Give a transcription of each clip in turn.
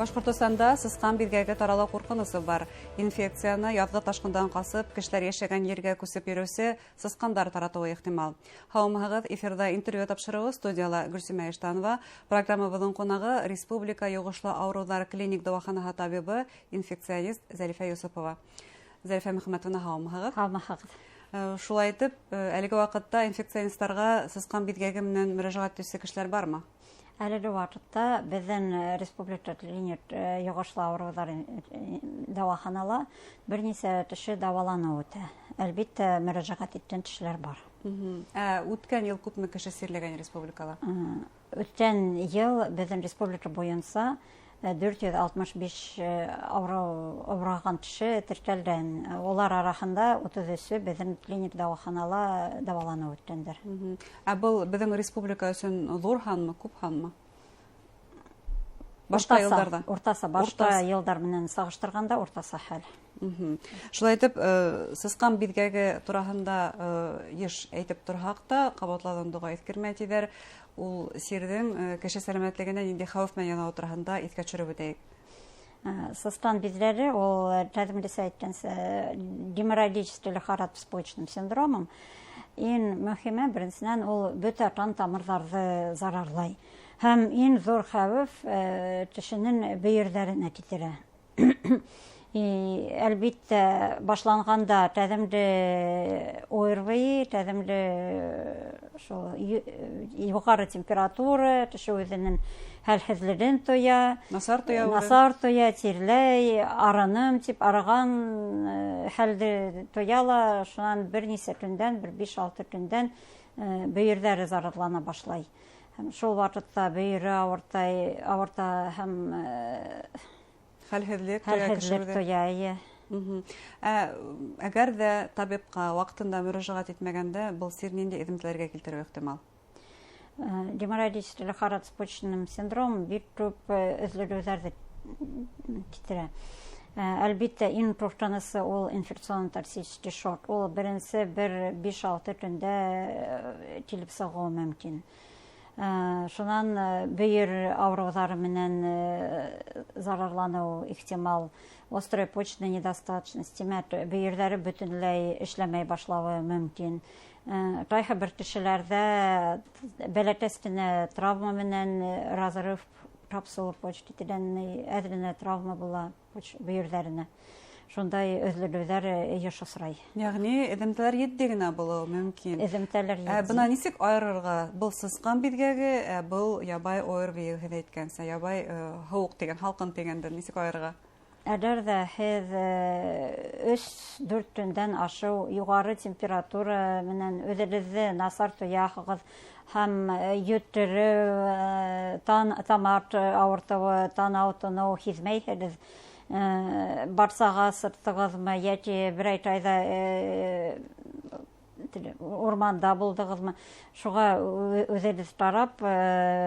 Башҡортостанда сысҡан биҙгәге таралыу ҡурҡынысы бар. Инфекцияны яҙғы ташҡындан ҡасып, кешеләр йәшәгән ергә күсеп йөрөүсе сысҡандар таратыуы ихтимал. Һаумыһығыҙ, эфирҙа интервью тапшырыуы, студияла Гөлсимә Иштанова. Программабыҙҙың ҡунағы Республика йоғошлы ауырыуҙар клиник дауаханаһы табибы, инфекционист Зәлифә Юсупова. Зәлифә Мөхәммәтовна, һаумыһығыҙ. Һаумыһығыҙ. Шулай итеп, әлеге ваҡытта инфекционисттарға сысҡан биҙгәге менән мөрәжәғәт итеүсе кешеләр бармы? Әлеге ваҡытта беҙҙең республика клиник йоғошлы ауырыуҙар дауаханала бер нисә кеше дауаланыу үтә. Әлбиттә, мөрәжәғәт иткән кешеләр бар. Ә үткән йыл күпме кеше сирләгән республикала? Үткән йыл беҙҙең республика буйынса 465 ауырыған кеше теркәлгән. Улар араһында 33-ө беҙҙең клиник дауаханала дауаланыу үткәндәр. Ә был беҙҙең республика өсөн ҙур һанмы, күп һанмы? Башҡа йылдарҙа? Уртаса, башҡа йылдар менән сағыштырғанда уртаса хәл. Шулай итеп, сысҡан биҙгәге тураһында йыш әйтеп торһаҡ та, ҡабатлауҙан доға иҫкермәй тиҙәр. Ул сирҙең кеше сәләмәтлегенә ниндәй хәүеф менән янауы тураһында иҫкә төшөрөп үтәйек. Сысҡан биҙгәге ул, тәҙемлесә әйткәнсә, геморрагический лихорадка с почечным синдромом. Иң мөһиме, беренсенән, ул бөтә ҡан тамырҙарҙы зарарлай. Һәм иң ҙур хәүеф кешенең бөйөрҙәренә китерә. Әлбиттә, башланғанда тәҙемле ОРВИ, тәҙемле шул юғары температура, кеше үҙенең хәлһеҙлеген тоя. Насар тоя үҙен. Насар тоя, тирләй, арыным тип арыған хәлде тоя ла, шунан бер нисә көндән, бер биш-алты көндән бөйөрҙәре зарарлана башлай. Һәм шул ваҡытта бөйөрө ауырта һәм хәлһеҙлек тоя хәлһеҙлек кеше үҙе. тоя, эйе. Әгәр ҙә табипҡа ваҡытында мөрәжәғәт итмәгәндә, был сир ниндәй эҙемтәләргә килтереүе ихтимал? Геморрагический лихорадка с почечным синдромом бик күп өҙлөгөүҙәрҙе китерә. Әлбиттә, иң ҡурҡынысы ул инфекцион токсический шок. Ул беренсе бер биш-алты көндә килеп сығыуы мөмкин. Шунан бөйөр ауырыуҙары менән зарарланыу ихтимал, острая почечная недостаточность, тимәк, бөйөрҙәре бөтөнләй эшләмәй башлауы мөмкин. Ҡайһы бер кешеләрҙә бәләкәс кенә травма менән разрыв капсула почки тигән әҙ генә травма була бөйөрҙәренә. Шундай өҙлөгөүҙәр йыш осрай. Йәғни эҙемтәләр етди генә булыуы мөмкин. Эҙемтәләр етди. Бына нисек айырырға? Был сысҡан биҙгәге, ә был ябай ОРВИ, һеҙ әйткәнсә, ябай һыуыҡ тигән, һалҡын тигәнде нисек айырырға? Әгәр ҙә һеҙ өс-дүрт көндән ашыу юғары температура менән үҙегеҙҙе насар тояһығыҙ һәм йүткереү, тамаҡ ауыртыуы, танау тоноу һиҙмәйһегеҙ, барсаға сыҡтығыҙмы йәки берәй тайҙа урманда булдығыҙмы, шуға үҙегеҙ ҡарап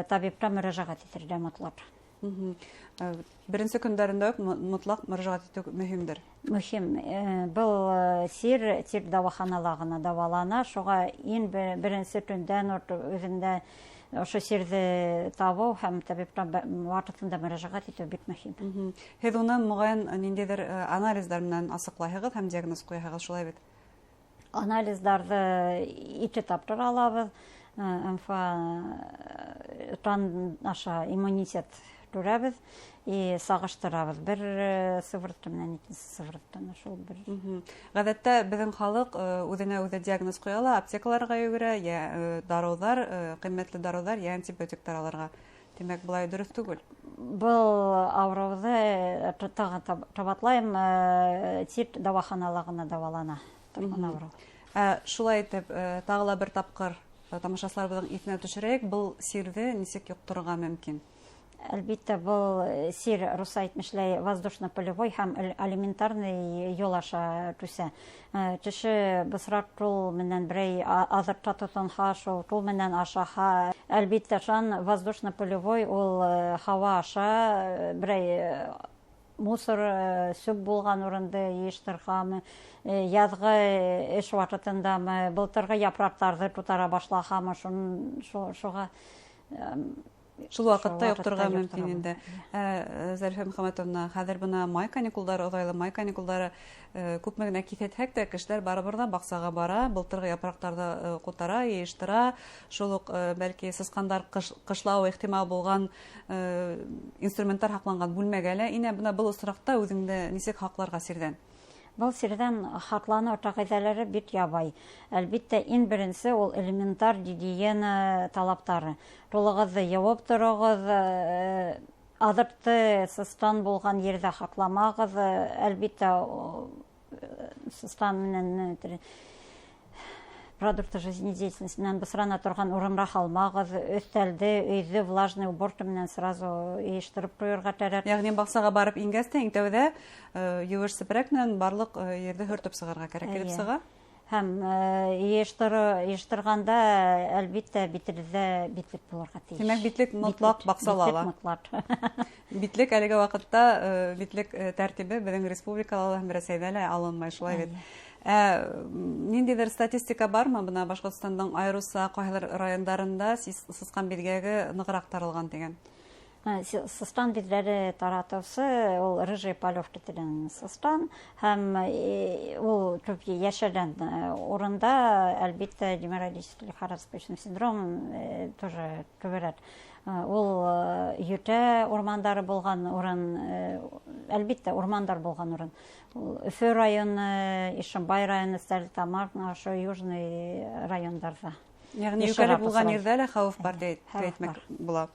табипҡа мөрәжәғәт итергә мотлаҡ. Беренсе көндәрендә үк мотлаҡ мөрәжәғәт итеү мөһимдер. Мөһим. Был сир дауаханала ғына дауалана, шуға иң беренсе көндән үк үҙендә ошо сирҙе табыу һәм табипҡа ваҡытында мөрәжәғәт итеү бик мөһим. Һеҙ уны моғайын ниндәйҙер анализдар менән асыҡлайһығыҙ һәм диагноз ҡуяһығыҙ, шулай бит? Анализдарҙы ике тапҡыр алабыҙ. МФА тан аша иммунитет күрәбеҙ и сағыштырабыҙ. Бер сыворотка менән икенсе сыворотканы шул бер. Ғәҙәттә беҙҙең халыҡ үҙенә үҙе диагноз ҡуя ла, аптекаларға йүгерә, йә дарыуҙар, ҡиммәтле дарыуҙар, йә антибиотиктар алырға. Тимәк, былай дөрөҫ түгел. Был ауырыуҙы тағы ҡабатлайым, тик дауаханала ғына дауалана торған ауырыу. Шулай итеп, тағы ла бер тапҡыр тамашасыларыбыҙҙың иҫенә төшөрәйек, был сирҙе нисек йоҡторорға мөмкин? Әлбиттә, был сир, русса әйтмешләй, воздушно-полевой һәм алиментарный юл аша төшә. Кеше бысраҡ ҡул менән берәй аҙыҡҡа тотонһа, шул ҡул менән ашаһа, әлбиттә, шан воздушно-полевой ул һауа аша берәй мусор сүп булған урынды йыйыштырһамы, яҙғы эш ваҡытындамы, былтырғы япраҡтарҙы тутара башлаһамы, шуға Шул ваҡытта йоҡторорға мөмкин инде. Зәлифә Мөхәммәтовна, хәҙер бына май каникулдары, оҙайлы май каникулдары күпме генә киҫәтһәк тә, кешеләр барыбер ҙа баҡсаға бара, былтырғы япраҡтарҙы ҡутара, йыйыштыра, шул уҡ бәлки сысҡандар ҡышлауы ихтимал булған инструменттар һаҡланған бүлмәгә лә инә. Бына был осраҡта үҙеңде нисек һаҡларға сирҙән? Был сирҙән һаҡланыу ҡағиҙәләре бик ябай. Әлбиттә, иң беренсе ул элементар гигиена талаптары. Ҡулығыҙҙы йыуып тороғоҙ, аҙыҡты сыстан булған ерҙә һаҡламағыҙ. Әлбиттә, сыстан менән продукты жизнедеятельности менән бысрана торған урынға һалмағыҙ, өҫтәлде, өйҙө влажный уборка менән сразу йыйыштырып ҡуйырға кәрәк. Йәғни баҡсаға барып ингәс тә иң тәүҙә еүеш сепрәк менән барлыҡ ерҙе һөртөп сығырға кәрәк килеп сыға. Һәм йыйыштырғанда, әлбиттә, битлек булырға тейеш. Тимәк, битлек мотлаҡ баҡсала ла. Битлек мотлаҡ. Битлек әлеге ваҡытта битлек тәртибе беҙҙең республикала ла һәм Рәсәйҙә лә алынмай, шулай бит. Ниндәйҙер статистика бармы? Бына Башҡортостандың айырыуса ҡайһылыр райондарында сысҡан биҙгәге нығыраҡ таралған тигән. Сыстан биҙҙәре таратыусы ул рыжий полевка тигән сыстан, һәм ул күп йәшәгән урында, әлбиттә, геморрагический лихорадочный синдром тоже күберәк. Ул йүтә урмандары булған урын, әлбиттә, урмандар булған урын. Ул Өфө районы, Ишембай районы, Стәрлетамаҡ, ошо южный райондарҙа. Йәғни йүкәле булған ерҙә лә хәүеф бар тип әйтмәк була.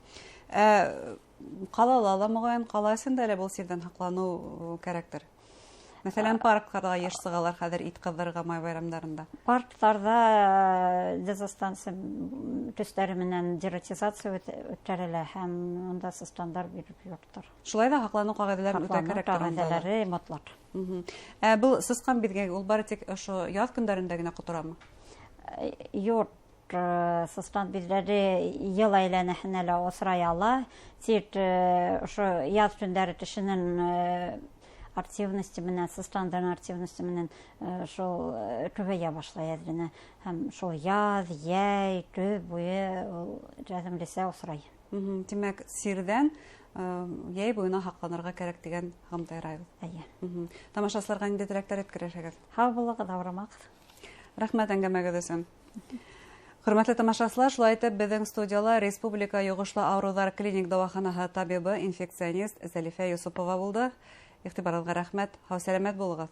Ҡалала ла, моғайын, ҡала эсендә лә был сирҙән һаҡланыу кәрәктер. Мәҫәлән, парктарға йыш сығалар хәҙер ит ҡыҙҙырырға май байрамдарында. Парктарҙа дезостанция төҫтәре менән дератизация үткәрелә һәм унда сысҡандар биреп юҡтыр. Шулай ҙа һаҡланыу ҡағиҙәләрен үтә Һаҡланыу кәрәктер унда ла. ҡағиҙәләре мотлаҡ. Был сысҡан биҙгәге ул бары тик ошо яҙ көндәрендә генә ҡоторамы? Юҡ, сысҡан биҙҙәре йыл әйләнәһенә лә осрай ала. Тик ошо яҙ көндәре кешенең активности менән, сысҡандың активности менән шул күбәйә башлай әҙ генә. Һәм шул яҙ, йәй, көҙ буйы ул рәҙемлесә осрай. Тимәк, сирҙән йәй буйына һаҡланырға кәрәк тигән һығымта ярайбыҙ. Эйе. Тамашасыларға ниндәй теләктәр еткерәһегеҙ? Һау булығыҙ, ауырымағыҙ. Рәхмәт әңгәмәгеҙ өсөн. Хөрмәтле тамашасылар, шулай итеп беҙҙең студияла Республика йоғошлы ауырыуҙар клиник дауаханаһы табибы, инфекционист Зәлифә Йосопова булды. Иғтибарығыҙға рәхмәт. Һау-сәләмәт булығыҙ.